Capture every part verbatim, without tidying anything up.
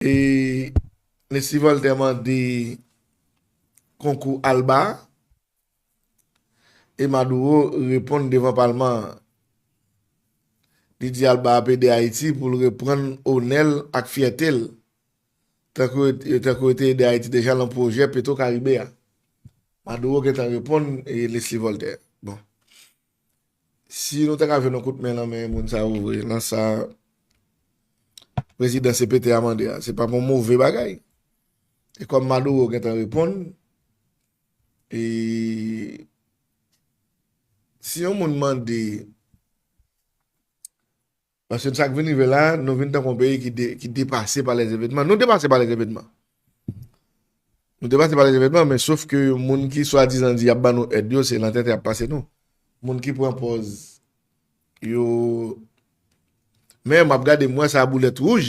E Leslie Voltaire mande konkou Alba a, e Maduro reponn devan palman an. Li di Alba ap ede Ayiti pou l reprann onè l ak fyète l, tankou, tankou yo te ede Ayiti deja nan pwojè Petro Caribe a. Maduro gentan reponn, e, Leslie Voltaire. Bon. Si nou ta ka jwenn yon kout men nan men moun sa yo vre, nan sa prezidan C P T a mande a, se p ap yon move bagay. E kòm Maduro gentan reponn, e si yon moun mande, paske sa k vin rive la, nou vin tankou yon peyi ki de-, ki depase pa lèzevenman. Nou depase pa lèzevenman. Nou depase pa lèzevenman, men sof ke moun ki swadizan di y ap ban nou èd yo, se nan tenten y ap pase nou. Moun ki pran pòz yo, men m ap gade, m wè sa boulèt wouj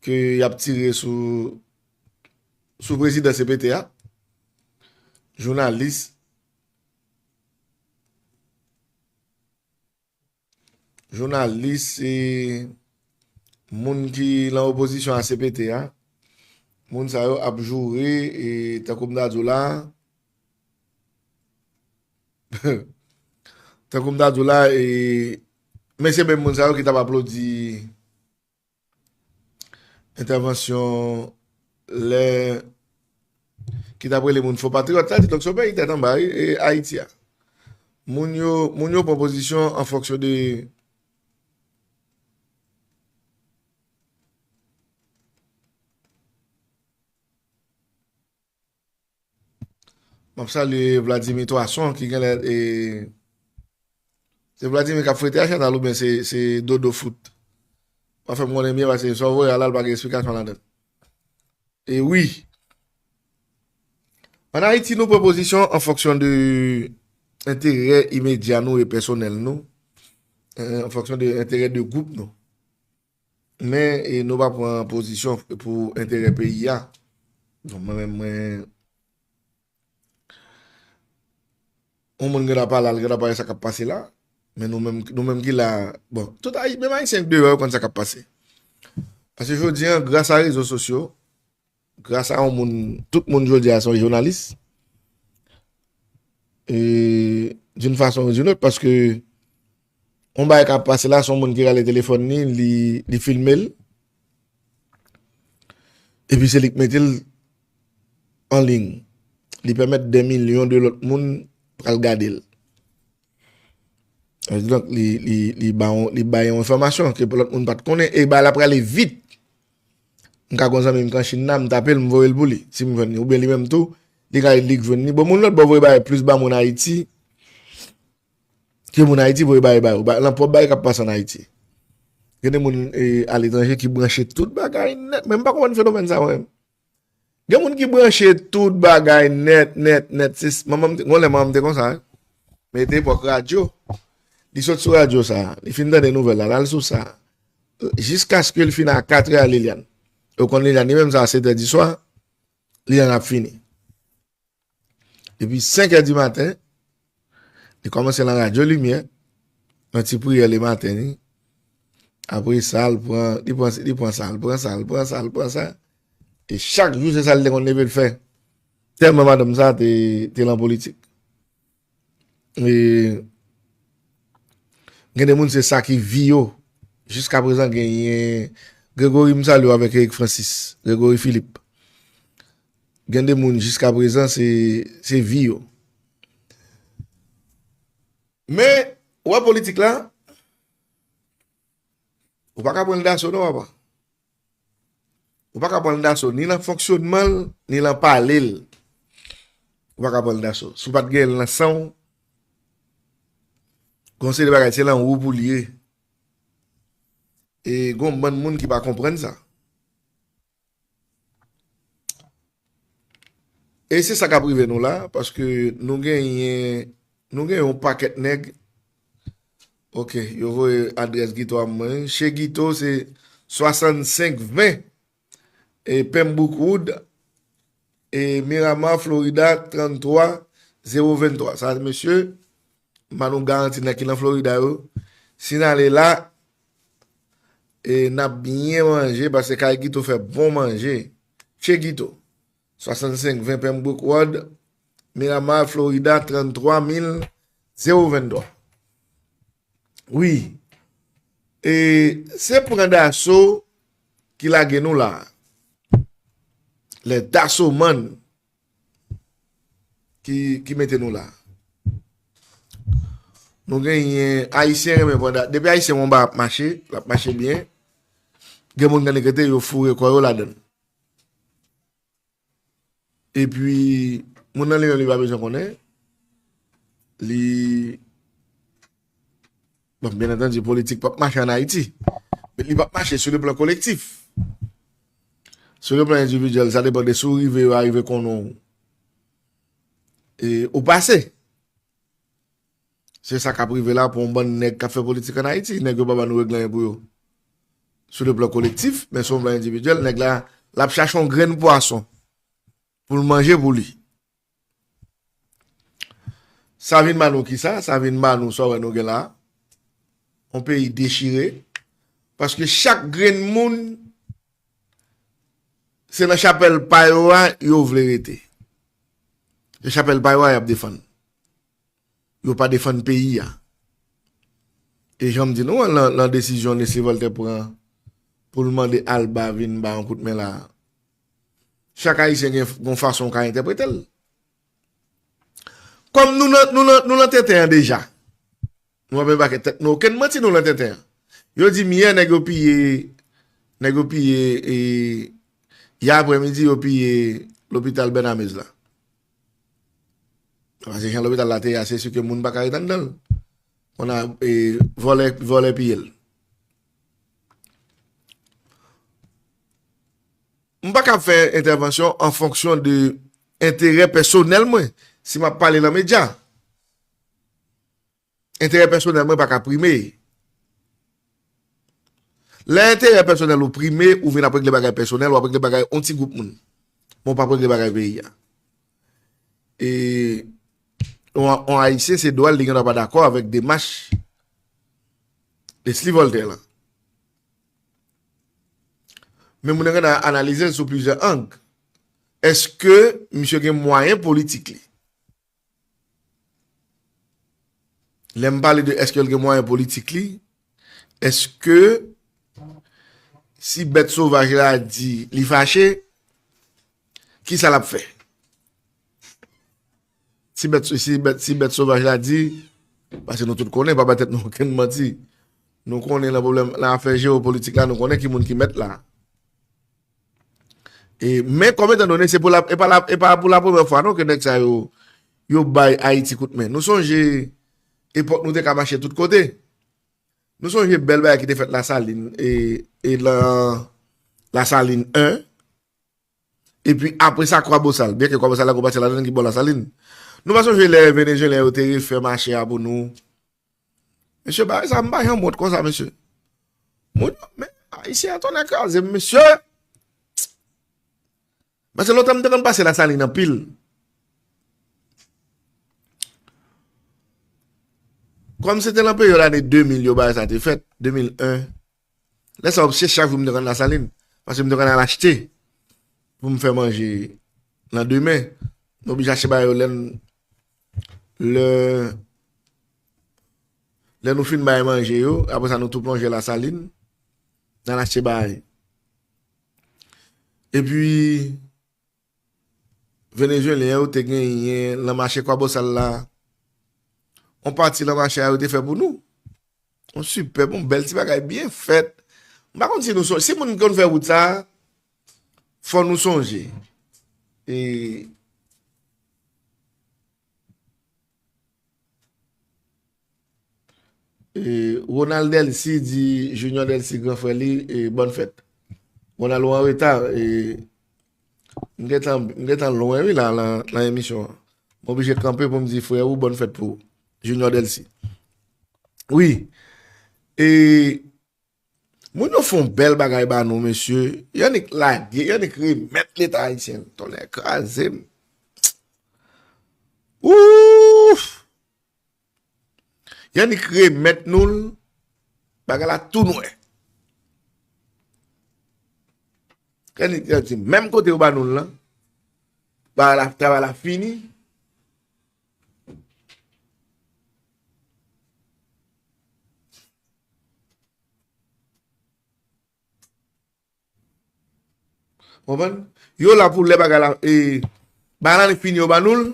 ke y ap tire sou, sou prezidan C P T a. Jounalis, jounalis, e moun ki nan opozisyon a C P T a, moun sa yo ap joure, e tankou m ta di w la, tankou m ta di w la, e, men se menm moun sa yo ki t ap aplodi entèvansyon lè ki t ap rele moun fo patriyòt, sa di, donk, se yon peyi tèt anba, wi, e Ayiti a. Moun yo, moun yo pran pozisyon an fonksyon de, m ap salye Vladimir Toisson ki genlè, e, se Vladimir k ap frete a chantal oubyen se, se Dodo Foot? W ap fè m konnen byen paske sa w voye a la, l pa gen esplikasyon ladan l. E wi. Ann Ayiti, nou pran pozisyon an fonksyon de enterè imedya nou e pèsonèl nou, e, an fonksyon de enterè de gwoup nou. Men, e, nou pa pran pozisyon pou enterè peyi a. Donk, mwen menm, mwen, yon moun gen dwa pa la, l gen dwa pa wè sa k ap pase la. Men nou menm, nou menm ki la, bon, tout Ayi-, menm Ayisyen k deyò yo konn sa k ap pase. Paske jodi a, gras a rezo sosyo, gras a yon moun, tout moun jodi a se yon jounalis. E, d'une façon ou d'une autre, paske yon bagay k ap pase la, se yon moun ki rale telefòn li, li, li filme l. Epi se li k mete l an liy. Li pèmèt dè milyon de lòt moun pral gade l. Donk, li, li, li ba yon, li bay yon enfòmasyon ke lòt moun pa t konnen, e bagay la prale vit. M ka gen yon zanmi m k an Chin la, m tape l, m voye l pou li, si m jwenn li. Oubyen li menm tou, li ka li k jwenn li. Bon, moun lòt bò voye bagay plis ba moun Ayiti ke moun Ayiti voye bagay ba yo. Ba, nan pwòp bagay k ap pase ann Ayiti. Gen de moun, e, aletranje ki branche tout bagay nèt. Men m pa konprann fenomèn sa, mwen menm. Gen moun ki branche tout bagay nèt, nèt, nèt. Se, manman m te, gon lè manman m te konsa, wi. Men te epòk radyo. Li sot sou radyo sa, li fin tande nouvèl la, l al sou sa. Jiskaske l fin a katrè a Liliane. Ou konn Liliane, li menm sa a setè di swa, Liliane ap fini. Depi senkè di maten, li kòmanse nan Radyo Limyè, nan ti priyè lematen li. Apre sa, l pran, li pran, li pran sa, l pran sa, l pran sa, l pran sa. E chak jou, se sa l te konn leve l fè. Tèlman madanm sa a te, te nan politik. E gen de moun, se sa ki vi yo. Jiskaprezan, genyen Gregory, m salye w avèk Eric Francis, Gregory Philippe. Gen de moun, jiskaprezan, se, se vi yo. Men, w wè politik la, ou pa ka pran l daso, non, papa. Ou pa ka pran l daso, ni nan fonksyonman l, ni nan pale l. Ou pa ka pran l daso. Si w pa t gen l nan san w, gon seri de bagay, se nan ou pou l ye. E gon bann moun ki pa konprann sa. E se sa k ap rive nou la, paske nou genyen, nou gen yon pakèt nèg. Ok, yo voye adrès Guito a mwen. Chez Guito, se swasannsenk ven, e Pembroke Road, e Miramar, Florida, tranntwa zewo venntwa. Sa, mesye, m ba nou garanti nèg ki nan Florida yo. Si n ale la, E n ap byen manje, paske kay Guito fè bon manje. Che Guito, swasannsenk ven Pembroke Road, Miramar, Florida, tranntwa mil zewo venntwa. Wi. E se pran daso ki lage nou la. Les Dasoman ki, ki mete nou la. Nou genyen Ayisyen renmen pran da-, depi Ayisyen wè yon bagay ap mache, l ap mache byen. Gen moun gen nèg rete, yo foure kò yo ladan l. Epi, moun nan li menm, li pa bezwen konnen. Li, bon, byen antandi, politik p ap mache ann Ayiti. Men li p ap mache sou le plan kolektif. Sou le plan endividyèl, sa depann de si w rive, yo arive konnen w, e, ou pase. Se sa k ap rive la pou yon bann nèg k ap fè politik ann Ayiti. Nèg yo pa ban nou regle anyen pou yo. Sou le plan kolektif, men sou yon plan endividyèl, nèg la, l ap chache yon grenn pwason pou l manje pou li. Sa vin ba nou kisa? Sa vin ba nou sa w wè nou gen la. Yon peyi dechire. Paske chak grenn moun, se nan chapèl pa yo a yo vle rete. Se chapèl pa yo a y ap defann. Yo pa defann peyi a. E jan m di nou an, lan, lan desizyon Nesly Voltaire pran pou l mande Alba vin ba yon kout men la, chak Ayisyen gen yon fason w ka entèprete l. Kòm nou nan, nou nan, nou nan tenten an deja, nou pa menm pa tèt nou okenn manti, nou nan tenten an. Yo di m yè nèg yo piye, nèg yo piye, e, yè aprèmidi yo piye lopital Bènamez la. Paske jan lopital la te ye a, se si ke moun pa ka ret anndan l. Kounye a, e, vòlè, vòlè piye l. M pa ka fè entèvansyon an fonksyon de enterè pèsonèl mwen, si m ap pale nan medya. Enterè pèsonèl mwen pa ka prime. Lè enterè pèsonèl ou prime, ou vin ap regle bagay pèsonèl, w ap regle bagay yon ti gwoup moun. Men w p ap regle bagay peyi a. E yon, yon Ayisyen, se dwa l, li gen dwa pa dakò avèk demach Leslie Voltaire lan. Men moun nan gentan analize l sou plizyè ang. Èske misye gen mwayen politik li? Lè m pale de èske l gen mwayen politik li, èske si bèt sovaj la di li fache, kisa l ap fè? Si bèt, si bèt, si bèt sovaj la di, paske nou tout konnen, pa bay tèt nou okenn manti. Nou konnen nan pwoblèm, nan afè jewopolitik la, nou konnen ki moun ki mèt la. E, men kòm etandone, se pou la, e pa la, e pa pou la premyè fwa non ke nèg sa yo, yo bay Ayiti kout men. Nou sonje epòk nou te ka mache tout kote. Nou sonje bèl bagay ki te fèt Lasalin, e, e lan Lasalin en. Epi apre sa, Kwabosal. Byenke Kwabosal la gon pati ladan ki bò Lasalin. Nou pa sonje lè Venezuelyen yo te refè mache a pou nou. Mesye, bagay sa, m pa janm wont konsa, mesye. Moun yo, men, Ayisyen an tonnè kraze m, mesye. Paske lontan m te konn pase Lasalin anpil. Kòm se te lan peryòd ane de mil yo bagay sa te fèt, de mil en, lè sa yo se chak jou m te konn Lasalin. Paske m te konn al achte pou m fè manje landemen. M oblije achte bagay yo lè n, lè, lè nou fin bay manje yo, apre sa nou tou plonje Lasalin, n al achte bagay. Epi, Venezuelyen yo te genyen lan mache Kwabosal la, yon pati lan mache a yo te fè pou nou. Yon sipèb, yon bèl ti bagay byen fèt. M pa konn si nou sonje, si moun konn fè wout sa, fò nou sonje. E, e, Ronald Delcy di Junior Delcy, gran frè li, e, bòn fèt. Ronald, ou an reta, e, m gentan, m gentan lwen, wi, la, lan, lan emisyon an. M oblije kanpe pou m di frè ou, bòn fèt pou ou, Junior Delcy. Wi. E, moun yo fè yon bèl bagay ba nou, mesye. Yo annik lage, yo annik remèt Leta ayisyen. Tonnè kraze m. Ouf! Yo annik remèt nou l, bagay la tou nwè. Kè nèg yo di, menm kote yo ba nou l lan, ba la, travay la fini. Konprann? Yo la pou lè bagay la, e, bagay la fini, yo ba nou l,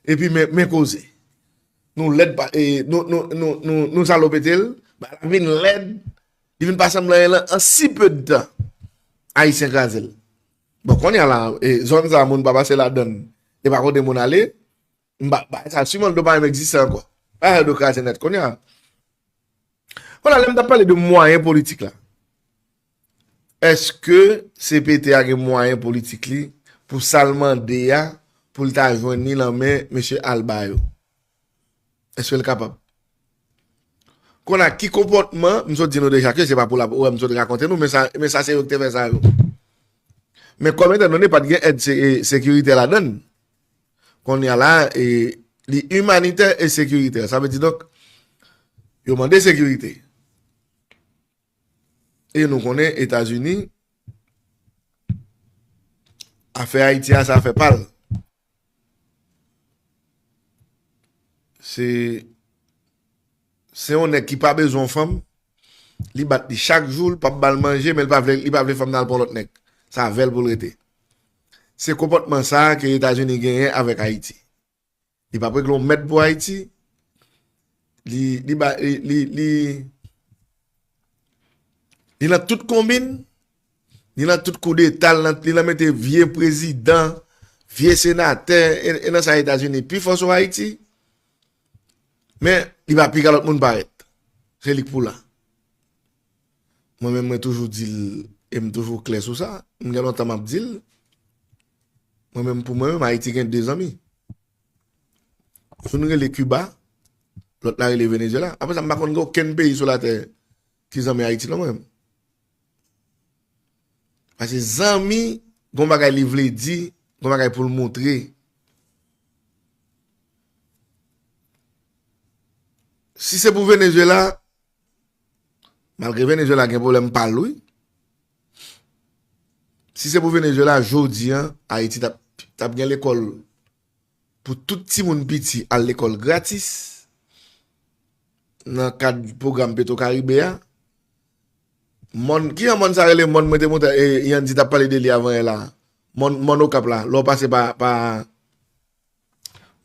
epi men, men koze. Nou lèd, pa- e, nou, nou, nou, nou, nou salopete l, bagay la vin lèd, li vin pa sanble anyen lan, an si peu de tan, Ayisyen kraze l. Bon, kounye a la, e, zòn sa, moun pa pase ladan l, e pa kote moun ale, m pa, bagay sa, siman l do pa menm egziste ankò. Bagay yo do kraze nèt, kounye a. Kounye a, lè m t ap pale de mwayen politik la, èske C P T a gen mwayen politik li pou sa l mande a, pou l ta jwenn li nan men mesye Alba yo? Èske l kapab? Kounye a, ki konpòtman, m sot di nou deja ke se pa pou la, wè, m sot rakonte nou, men sa, men sa se yo ki te fè sa yo. Men kòm etan done pa t gen èd se- e, sekiritè ladan l, kounye a la, e, li imanitè e sekiritè. Sa vle di donk, yo mande sekirite. E nou konnen Etazini, afè Ayiti a, se afè pa l. Se, se yon nèg ki pa bezwen yon fanm, li bat li chak jou, li p ap ba l manje, men li pa vle, li pa vle fanm nan al pran lòt nèg. Se avè l pou l rete. Se konpòtman sa a ke Etazini genyen avèk Ayiti. Li p ap regle yon mèd pou Ayiti. Li, li, ba- li, li, li, li nan tout konbin, li nan tout koudeta, li nan, li nan mete vye prezidan, vye senatè, e, e nan sa Etazini pi fò sou Ayiti. Men, li pa piga lòt moun parèt. Se li k pou la. Mwen menm, mwen toujou di l, e m toujou klè sou sa. M gen lontan m ap di l. Mwen menm, pou mwen menm, Ayiti gen de zanmi. Youn rele Kiba, lòt la rele Venezuela. Apre sa, m pa konn gen okenn peyi sou latè ki zanmi Ayiti, non, mwen menm. Paske zanmi, gon bagay li vle di, gon bagay pou l moutre. Si se pou Venezuela, malgre Venezuela gen pwoblèm pa l, wi. Si se pou Venezuela, jodi a, Ayiti t ap, t ap gen lekòl pou tout timoun piti al lekòl gratis nan kad pwogram Petro Caribe a. Mòn, ki jan mòn sa rele? Mòn mwen te montre, e, Yandy t ap pale de li avan yè la. Mòn, mòn Okap la, lè w pase pa, pa,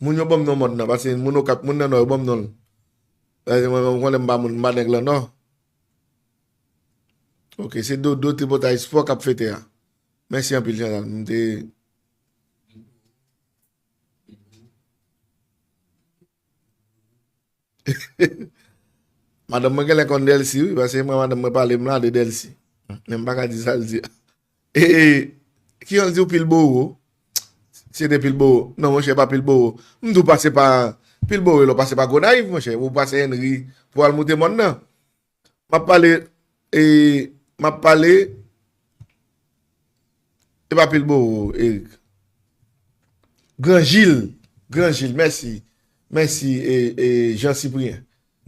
moun yo ban m non mòn nan, paske moun Okap, moun nan Nò yo ban m non l. Paske mwen, mwen konnen m pa moun, m pa nèg lan Nò. Ok, se Dodo Tripotay Spò k ap fete a. Mèsi anpil, Jean Charles. M te Madanm mwen genlè konn Dèlsi, wi, paske mwen, madanm mwen pale m la de Dèlsi. Men m pa ka di sa l di a. E, e, ki jan l di w Pilbowo? Se te Pilbowo. Non, monchè, pa Pilbowo. M di w pase pa Pilbowo, lè w pase pa Gonayiv, monchè. Ou pase Henry pou al moute mòn nan. M ap pale, e, m ap pale, e pa Pilbowo, Eric. Gran Jil, Gran Jil, mèsi. Mèsi, e, e, Jean Cyprien.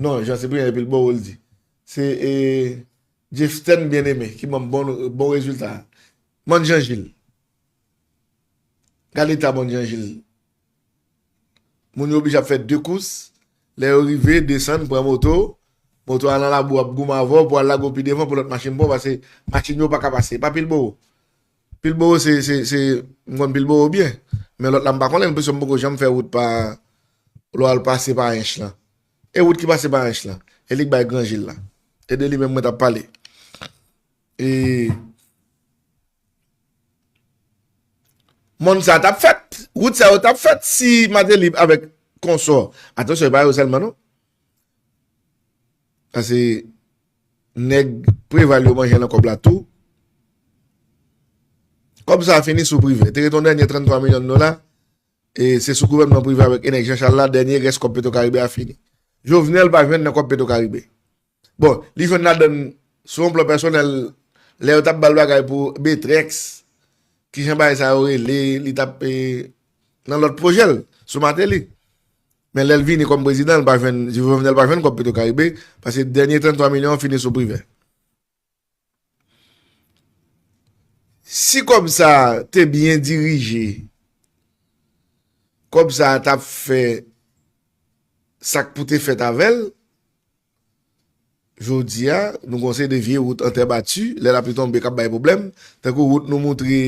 Non, Jean Cyprien, e Pilbowo l di. Se, e, Jeften Bien-Aimé ki ban m bon, bon rezilta. Mòn Jean Gilles. Gade eta Mòn Jean Gilles. Moun yo oblije ap fè de kous. Lè yo rive, desann, pran moto. Moto a nan labou, ap goumen avè w pou al lage w pi devan pou lòt machin pran w, paske machin yo pa ka pase. Pa Pilbowo. Pilbowo se, se, se, m konn Pilbowo byen. Men lòt la m pa konnen l, paske m poko janm fè wout pa, lè w al pase pa Ench lan. E wout ki pase pa Ench lan. E li k bay Gran Jil la. E de li menm mwen t ap pale. E mòn sa t ap fèt. Wout sa yo t ap fèt si Martelly avèk konsò. Atansyon, e pa yo sèlman non. Paske nèg Preval yo manje nan kòb la tou. Kòb sa a fini sou Privè. Te ret yon dènye tranntwa milyon dola. E se sou gouvènman Privè avèk e nèg Jean Charles la, dènye rès kòb Petro Caribe a fini. Jovenel pa jwenn nan kòb Petro Caribe. Bon, li jwenn ladan l sou yon plan pèsonèl, lè yo t ap ba l bagay pou Betrex, kijan bagay sa yo rele, li t ap, e, nan lòt pwojè l, sou Martelly. Men lè l vini kòm prezidan, l pa jwenn, Jovenel pa jwenn kòb Petro Caribe, paske dènye tranntwa milyon an fini sou Privè. S- Si kòb sa te byen dirije, kòb sa t ap fè sa k pou te fèt avè l, jodi a, nou gen yon seri de vye wout an tè bati, lè lapli tonbe k ap bay pwoblèm, tankou wout nou moutre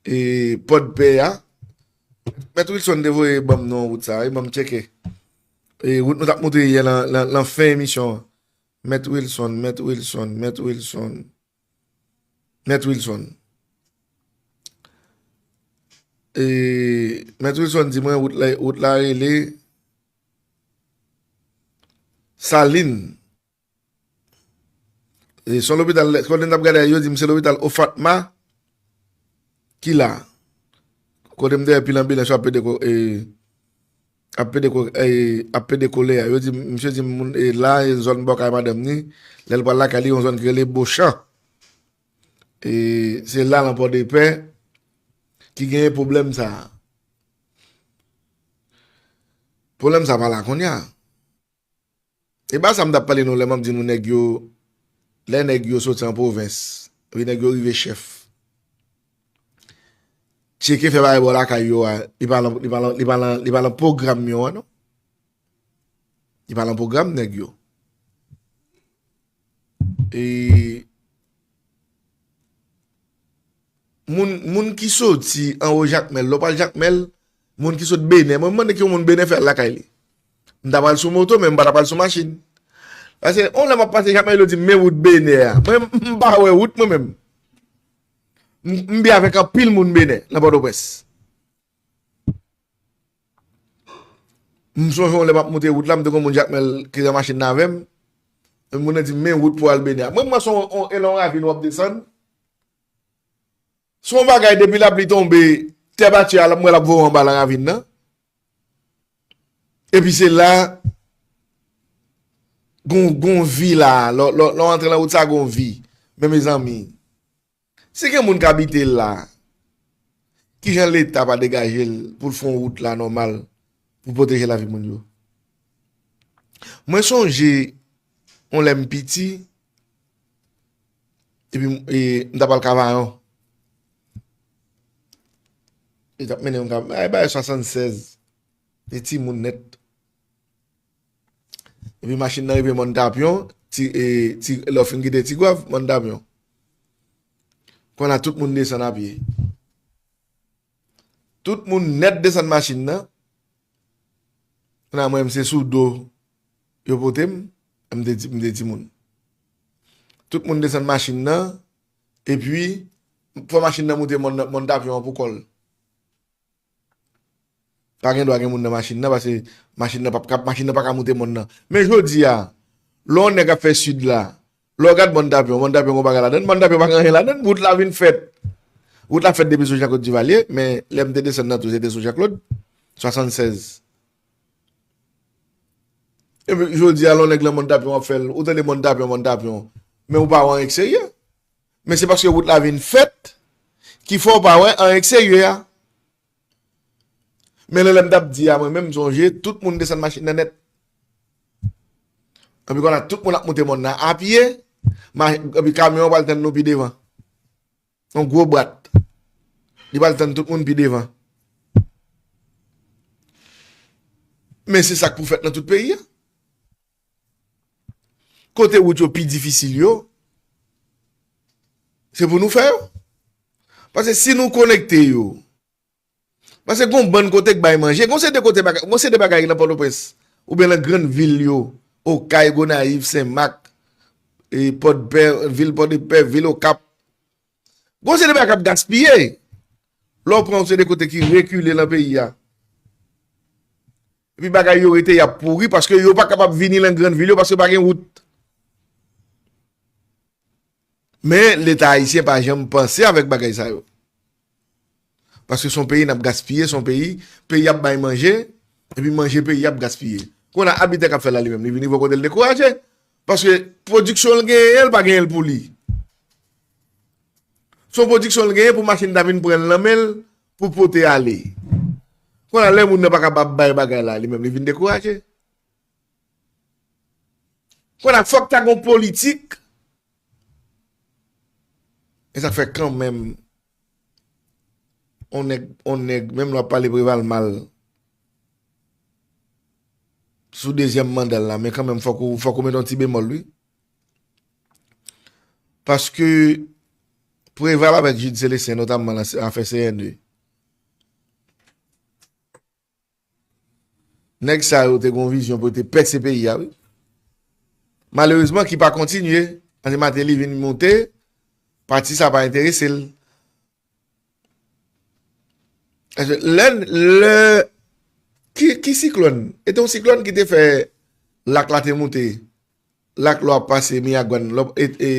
e, Pòdpè a. Mèt Wilson te voye ban m non wout sa, wi, ban m tcheke. E, wout nou t ap moutre yè lan, lan, lan fen emisyon an. Mèt Wilson, Mèt Wilson, Mèt Wilson. Mèt Wilson. E, Mèt Wilson di mwen wout la, wout la rele Salin. E, se yon lopital, kote m t ap gade a, yo di m se lopital Ofatma ki la. Kote m te wè pil anbilans yo ap pede ko-, e, ap pede ko-, e, ap pede kole a. Yo di, misye di m moun, e, la, e, zòn bò kay madanm ni, lè l pral lakay li, yon zòn ki rele Bochan. E, se la, lan Pòdepè, ki genyen pwoblèm sa a. Pwoblèm sa pa la kounye a. E pa sa m t ap pale nou lè m ap di nou nèg yo, lè nèg yo soti an pwovens, epi nèg yo rive chèf. Tcheke fè bagay bò lakay yo a, li pa lan, li pa lan, li pa lan, li pa lan pwogram yo an, non. Li pa lan pwogram nèg yo. E moun, moun ki soti anwo Jakmèl, lè w pral Jakmèl, moun ki sot Benè, mwen m mande ki yon moun Benè fè al lakay li. M ta pral sou moto, men m pa ta pral sou machin. Paske, yon lè m ap pase Jakmèl, yo di m, "Men wout Benè a." Mwen, m pa wè wout, mwen menm. M, m byen avèk anpil moun Benè, nan Pòtoprens. M sonje yon lè m ap monte wout la, m te gen yon moun Jakmèl ki nan machin nan avè m. Epi moun nan di m, "Men wout pou al Benè a." Mwen, m wè se yon, yon, e lè yon ravin w ap desann. Se yon bagay depi lapli tonbe, tè bati a, m wè l ap voye w anba lan ravin nan. Epi se la, gon, gon vi la, lè, lè, lè w antre lan wout sa, gon vi. Men mezanmi, si gen moun k abite la, kijan Leta pa degaje l pou l fè yon wout la nòmal pou pwoteje lavi moun yo? Mwen sonje, yon lè m piti, epi m, e, m t ap al Kavayon. Li t ap mennen m Kavayon. Ay, bay swasannzsèz. Te timoun nèt. Epi machin nan rive Mòn Tapyon, ti, e, ti, lè w fin kite Tigwav, Mòn Tapyon. Kounye a tout moun desann apye. Tout moun nèt desann machin nan. Kounye a mwen menm se sou do yo pote m, m te ti, m te timoun. Tout moun desann machin nan, epi fò machin nan moute mòn, mòn Tapyon an pou kò l. Pa gen dwa gen moun nan machin nan, paske machin nan p ap ka, machin nan pa ka moute mòn nan. Men jodi a, lè yon nèg ap fè sid la, lè w gad Mòn Tapyon, Mòn Tapyon gon bagay ladan l, Mòn Tapyon pa gen anyen ladan l, wout la vin fèt. Wout la fèt depi sou Jean Claude Duvalier, men lè m te desann nan tou, se te sou Jean Claude, swasannzsèz. Epi jodi a, lè yon nèg lan Mòn Tapyon ap fè l, ou tande Mòn Tapyon, Mòn Tapyon, men ou pa wè anyen k serye. Men se paske wout la vin fèt, ki fè w pa wè anyen k serye a. Men lè, lè m t ap di a, mwen menm, m sonje, tout moun desann machin nan nèt. Epi kounye a, tout moun ap moute mòn nan apye, ma-, epi kamyon an pral tann nou pi devan. Yon gwo bwat. Li pral tann tout moun pi devan. Men se sa k pou fèt nan tout peyi a. Kote wout yo pi difisil yo, se pou nou fè yo. Paske si nou konekte yo, paske gon bann kote k bay manje, gon seri de kote bagay, gon seri de bagay nan Pòtoprens, oubyen nan grann vil yo, Okay, Gonayiv, Senmak, e Pòdpè, vil Pòdepè, vil Okap. Gon seri de bagay k ap gaspiye. Lè w pran yon seri de kote ki rekile nan peyi a. Epi bagay yo rete, y ap pouri paske yo pa kapab vini nan grann vil yo paske pa gen wout. Men Leta ayisyen pa janm panse avèk bagay sa yo. Paske se yon peyi n ap gaspiye, se yon peyi, peyi ap bay manje, epi manje peyi ap gaspiye. Kounye a, abitè k ap fè l la li menm, li vin rive yon kote l dekouraje. Paske pwodiksyon l genyen, l pa genyen l pou li. Se yon pwodiksyon l genyen pou machin ta vin pran l nan men l pou pote ale. Kounye a, lè moun nan pa kapab bay bagay la, li menm li vin dekouraje. Kounye a, fòk ta gon politik. E sa k fè kanmenm, on nèg, on nèg, menm lè w ap pale Preval mal, sou dezyèm manda l la, men kanmenm, fòk ou, fòk ou mete yon ti bemòl, wi. Paske Preval avèk Jude Célestin, notamman nan afè C N E, nèg sa yo te gen yon vizyon pou yo te pèse peyi a, wi. Malerezman, ki pa kontinye. Paske Martelly vin monte, pati sa pa enterese l. Lè, lè, ki, ki siklòn? E te yon siklòn ki te fè lak la te monte. Lak lò ap pase Miragwàn. Lò, e, e,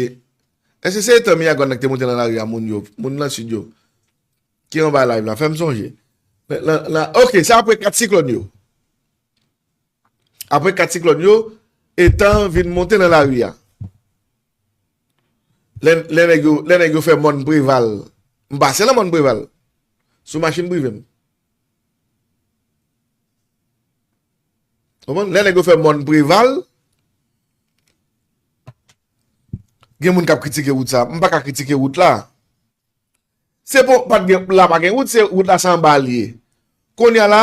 èske se etan Miragwàn nan ki te monte nan lari a moun yo, moun nan sid yo, ki anba live la? Fè m sonje. La, la, ok, se apre kat siklòn yo. Apre kat siklòn yo, etan vin monte nan lari a. Lè, lè nèg yo, lè nèg yo fè mòn Preval, m pase nan mòn Preval sou machin prive m. Konprann? Lè nèg yo fè mòn Preval, gen moun k ap kritike wout sa. M pa ka kritike wout la. Se pou, pa t gen, la pa gen wout, se wout la se anba l ye. Kounye a la,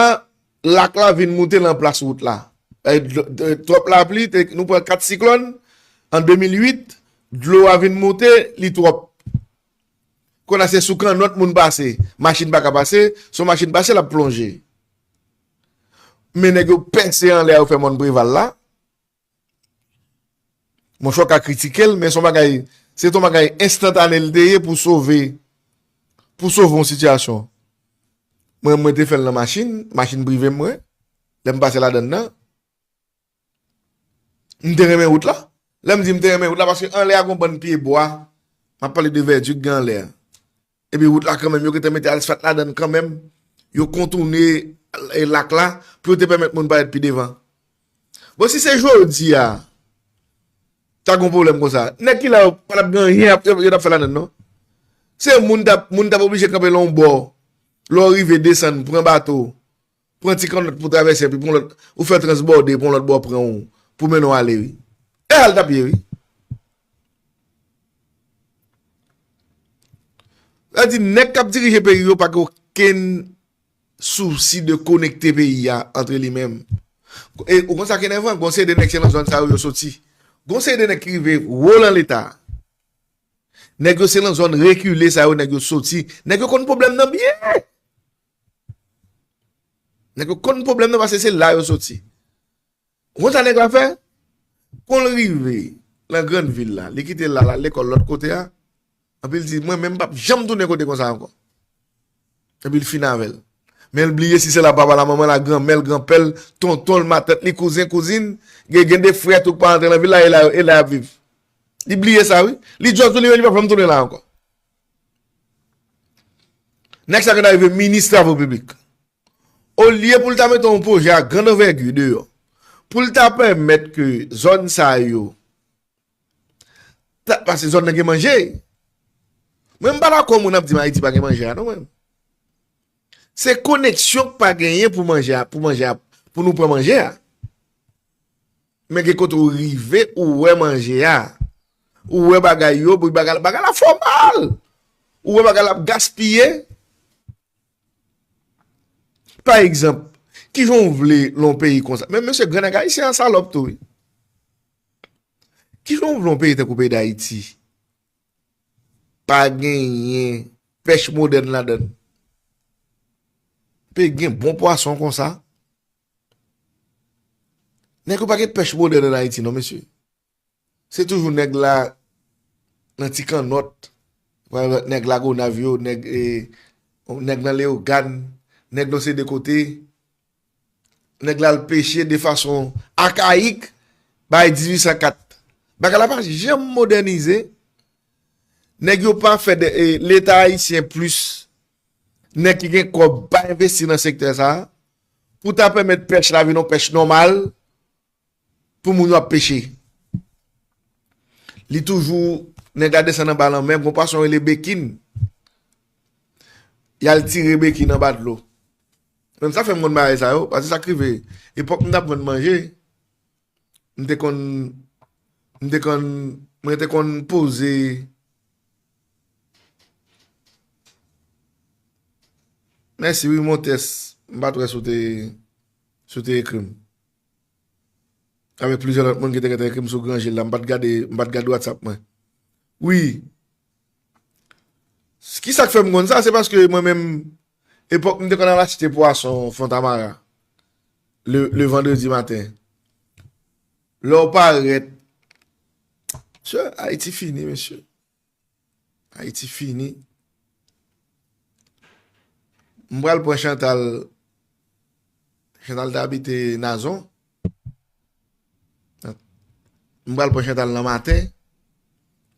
lak la vin moute nan plas wout la. E, dlo, de, twòp lapli, te, nou pran kat siklòn, an de mil uit, dlo a vin moute, li twòp. Kounye a se sou kannòt moun pase, machin pa ka pase, se yon machin pase, l ap plonje. Men nèg yo pèse anlè a, yo fè mòn Preval la. Monchè, w ka kritike l, men se yon bagay, se te yon bagay enstantane l te ye pou sove, pou sove yon sitiyasyon. Mwen, mwen te fè l nan machin, machin prive m mwen, lè m pase ladann nan. M te renmen wout la. Lè m di m te renmen wout la, paske anlè a gon bann pye bwa, m ap pale de vèdi k gen anlè a. Epi wout la kanmenm, yo gentan mete asfalt ladann kanmenm. Yo kontoune, e, lak la pou yo te pèmèt moun parèt pi devan. Bon, si se jodi a, ta gon pwoblèm konsa, nèg ki la yo pa t ap gen anyen ap, yo t ap fè ladann, non. Se moun t ap, moun t ap oblije kanpe lè yon bò. Lè w rive desann, pran bato, pran ti kannòt pou travèse, epi pran lòt, ou fè transbòde, pran lòt bò pran w, pou mennen w ale, wi. E sa l t ap ye, wi. Sa di, nèg k ap dirije peyi yo pa gen okenn sousi de konekte peyi a antre li menm. E ou konn sa k enèvan, gon seri de nèg se nan zòn sa yo yo soti. Gon seri de nèg ki rive wo nan Leta. Nèg yo se nan zòn rekile sa yo nèg yo soti. Nèg yo konn pwoblèm nan byen. Nèg yo konn pwoblèm nan paske se la yo soti. Ou konn sa nèg la fè? Kon l rive nan grann vil la, li kite la, l al lekòl lòt kote a. Epi l di, mwen menm m p ap janm tounen kote konsa ankò. Epi l fin avè l. Men l bliye si se la papa l, manman l, granmè l, granpè l, tonton l, matant li, kouzen, kouzin, gen, gen de frè tou k pa rantre nan vil la, e la, e la y ap viv. Li bliye sa, wi. Li just bliye, li p ap janm tounen la ankò. Nèg sa gentan rive minis travo piblik. Olye pou l ta mete yon pwojè a grann anvègi deyò, pou l ta pèmèt ke zòn sa yo ta, paske zòn nan gen manje. Mwen, m pa dakò moun ap di m Ayiti pa gen manje a, non, mwen. Se koneksyon k pa genyen pou manje a, pou manje a, pou nou pran manje a. Men gen kote ou rive, ou wè manje a. Ou wè bagay yo, bagay, bagay la fò mal. Ou wè bagay la ap gaspiye. Pa egzanp, kijan w vle lè yon peyi konsa? Men mesye, grann nèg ayisyen an salòp tou, wi. Kijan w vle yon peyi tankou peyi Dayiti pa genyen pèch modèn ladan l? Peyi gen bon pwason konsa. Nèg yo pa gen pèch modèn ann Ayiti, non, mesye. Se toujou nèg la nan ti kannòt, nèg Lagonav yo, nèg, e, nèg nan Leyogàn, nèg nan se de kote. Nèg la al peche de fason akayik, bay dizuit san kat. Bagay la pa janm modènize. Nèg yo pa fè de, e, Leta ayisyen plis nèg ki gen kòb pa envesti nan sektè sa a, pou ta pèmèt pèch la vin yon pèch nòmal, pou moun yo ap peche. Li toujou, nèg la desann anba lanmè, gon pwason rele bekin. Y al tire bekin anba dlo. Men sa fè m konn bagay sa yo, paske sa k rive, epòk m t ap vann manje, m te konn, m te konn, mwen te konn poze, Mèsi wi Montes. M pa t wè si w te, si w te ekri m. Avèk plizyè lòt moun ki te gentan ekri m sou Gran Jil la, m pa t gade, m pa t gade WhatsApp mwen. Wi. Kisa k fè m konn sa? Se paske mwen menm, epòk m te konn al achte pwason Fontamara, le, le vandredi maten. Lè w parèt, mesye, Ayiti fini, mesye. Ayiti fini. M pral pran Chantal. Chantal te abite Nazon. M pral pran Chantal nan maten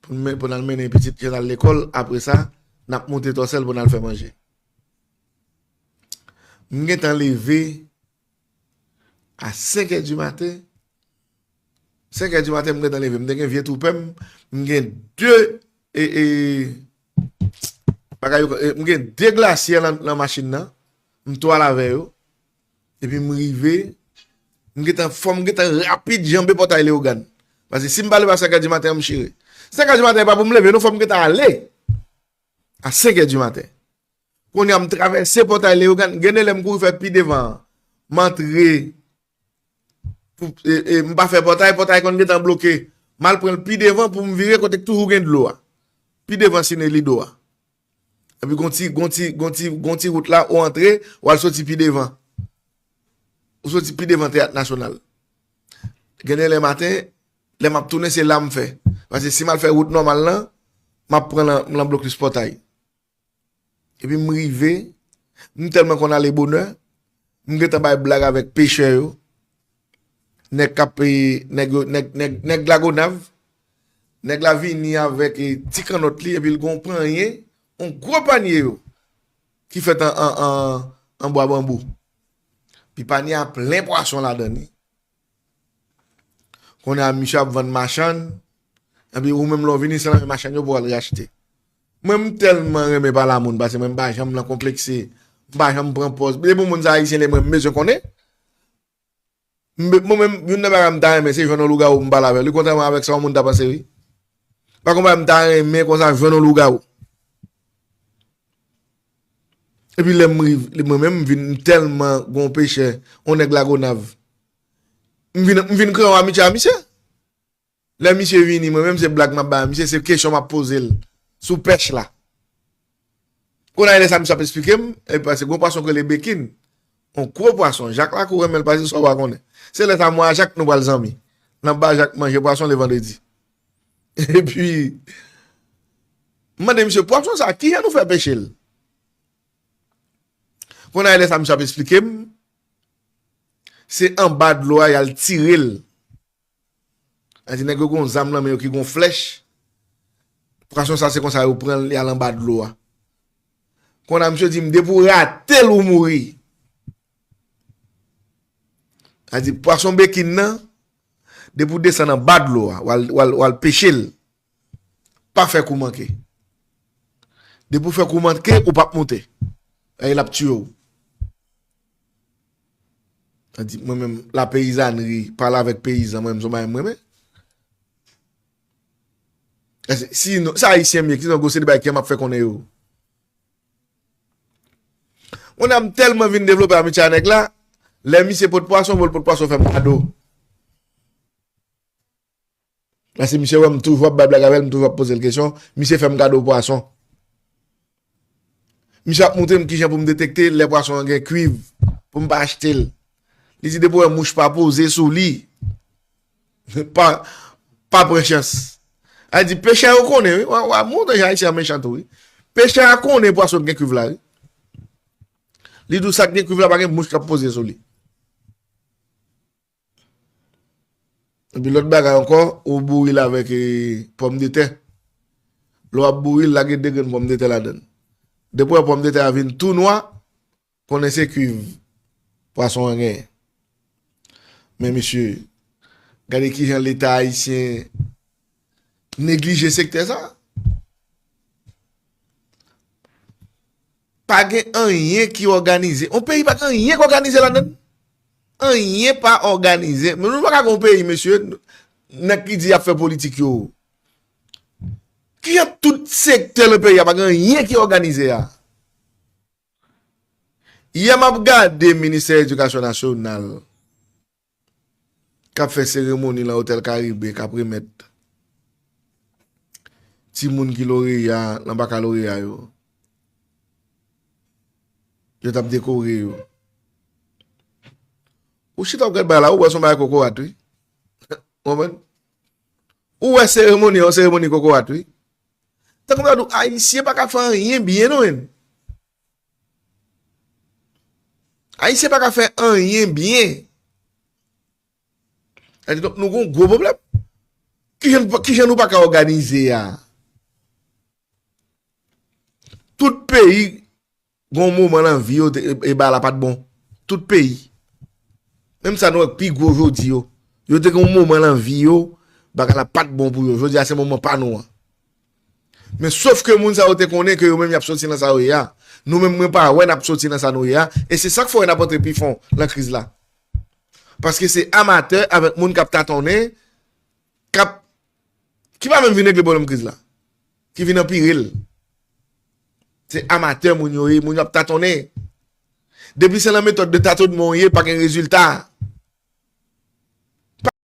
pou n men-, pou n al mennen pitit Chantal lekòl. Apre sa, n ap monte Tòsèl pou n al fè manje. M gentan leve a senk è di maten. Senk è di maten, m gentan leve. M te gen vye tou pè m. M gen de, e, e, bagay yo, e, m gen de glasyè nan, nan machin nan. M tou al avè yo. Epi m rive. M gentan, fò m gentan rapid janbe pòtay Leyogàn. Paske si m pa leve a senk è di maten an, m chire. Senk è di maten an, e pa pou m leve, non, fò m gentan ale. A senk è di maten. Kounye a, m travèse pòtay Leyogàn. Gen de lè m kouri fè pi devan an. M antre. Pou, e, e, m pa fè pòtay, pòtay konn gentan bloke. M al pran l pi devan pou m vire kote k toujou gen dlo a. Pi devan Sine Lido a. Epi gon ti, gon ti, gon ti, gon ti wout la, ou antre, ou al soti pi devan. Ou soti pi devan Teyat Nasyonal. Gen de lè maten, lè m ap tounen, se la m fè. Paske si m al fè wout nòmal lan, m ap pran lan, lan blokis pòtay. Epi m rive, m tèlman konn ale bonè, m gentan bay blag avèk pechè yo. Nèg k ap, e, nèg yo, nèg, nèg, nèg Lagonav, nèg la vini avèk, e, ti kannòt li, epi l gon panye, yon gwo panye yo, ki fèt an, an, an, an bwa banbou. Epi panye a plen pwason ladan li. Kounye a, misye ap vann machann. Epi ou menm lè w vini, se nan men machann yo pou w al rachte. Mwen, m tèlman renmen pale a moun, paske mwen, m pa janm nan konplekse. M pa janm pran pòz. Depi yon moun sa ayisyen li, mwen, m bezwen konnen. M be-, mwen menm, youn nan bagay m ta renmen, se jwenn yon lougawou m pale avè l. Kontrèman avèk sa yon moun ta panse, wi. Pa konn bagay m ta renmen konsa jwenn yon lougawou. Epi lè m rive, mwen menm m vin, m tèlman gon pechè, yon nèg Lagonav. M vin, m vin kreye yon amitye a misye. Lè misye vini, mwen menm se blag m ap bay misye, se kesyon m ap poze l sou pèch la. Kounye a lè sa misye ap esplike m, e paske gon pwason k rele bekin. Yon gwo pwason, Jak Lakou renmen l pase sa w pa konnen. Se lè sa mwen a Jak nou pral zanmi. N ap ba Jak manje pwason le vandredi. Epi, m mande misye, pwason sa, kijan nou fè peche l? Kounye a lè sa misye ap esplike m, se anba dlo a y al tire l. Sa di nèg yo gon zam nan men yo ki gon flèch. Pwason sa se konsa yo pran l, y al anba dlo a. Kounye a misye di m, depi w rate l, ou mouri. Sa di pwason bekin nan, depi w desann anba dlo a, w al, w al, w al peche l. Pa fè kou manke. Depi w fè kou manke, ou p ap monte. Sa di l ap tiye w. Sa di, mwen menm, lapeyizanri, pale avèk peyizan, mwen menm, se yon bagay m renmen. Èske, si non, se ayisyen m ye, ki se yon gwo seri de bagay ke m ap fè konnen yo. Mwen, m tèlman vin devlope amitye a nèg la, lè misye pot pwason, bon, l pot pwason fè m kado. Paske misye wè m toujou ap bay blag avè l, m toujou ap poze l kesyon, misye fè m kado pwason. Misye ap montre m kijan pou m detekte lè pwason an gen kuiv, pou m pa achte l. Li di depi w wè mouch pa poze sou li, pa, pa pran chans. Sa di pechè yo konnen, wi. W a, w a montre jan ayisyen an mechan tou, wi. Pechè a konnen pwason gen kuiv la, wi. Li di w sa k gen kuiv la pa gen mouch k ap poze sou li. Epi lòt bagay ankò, ou bouri l avèk, e, pòmdetè. Lè w ap bouri l, lage de grenn pòmdetè ladan l. Depi w wè pòmdetè a vin tou nwa, konnen se kuiv pwason an genyen. Men mesye, gade kijan Leta ayisyen neglije sektè sa. Pa gen anyen ki òganize. Yon peyi pa gen anyen ki òganize ladan l. Anyen pa òganize. Men nou pa ka gen yon peyi, mesye, nèg ki di y ap fè politik yo. Kijan tout sektè nan peyi a pa gen anyen ki òganize a? Yè m ap gade Ministè Edikasyon Nasyonal k ap fè seremoni nan Otèl Karibe k ap remèt timoun ki loreya nan bakaloreya yo. Yo t ap dekore yo. Ou chita w gad bagay la, ou wè se yon bagay kokorat, wi. Ou konprann? Ou wè seremoni an, seremoni kokorat, wi. Tankou m ta di w, Ayisyen pa ka fè anyen byen, non, menm. Ayisyen pa ka fè anyen byen. Sa di, donk, nou gon gwo pwoblèm. Kijan, kijan nou pa ka òganize a? Tout peyi gon moman nan vi yo, te- e, e bagay la pa t bon. Tout peyi. Menm sa nou wè k pi gwo jodi yo. Yo te gon moman nan vi yo, bagay la pa t bon pou yo. Jodi a se moman pa nou an. Men sof ke moun sa yo te konnen ke yo menm y ap soti nan sa yo ye a. Nou menm mwen pa wè n ap soti nan sa nou ye a. E se sa k fè wè n ap antre pi fon nan kriz la. Paske se amatè avèk moun k ap tatonnen, k ap, ki pa menm vin regle pwoblèm kriz la. Ki vin anpire l. Se amatè moun yo ye, moun yo ap tatonnen. Depi se nan metòd de tatonman w ye, pa gen rezilta.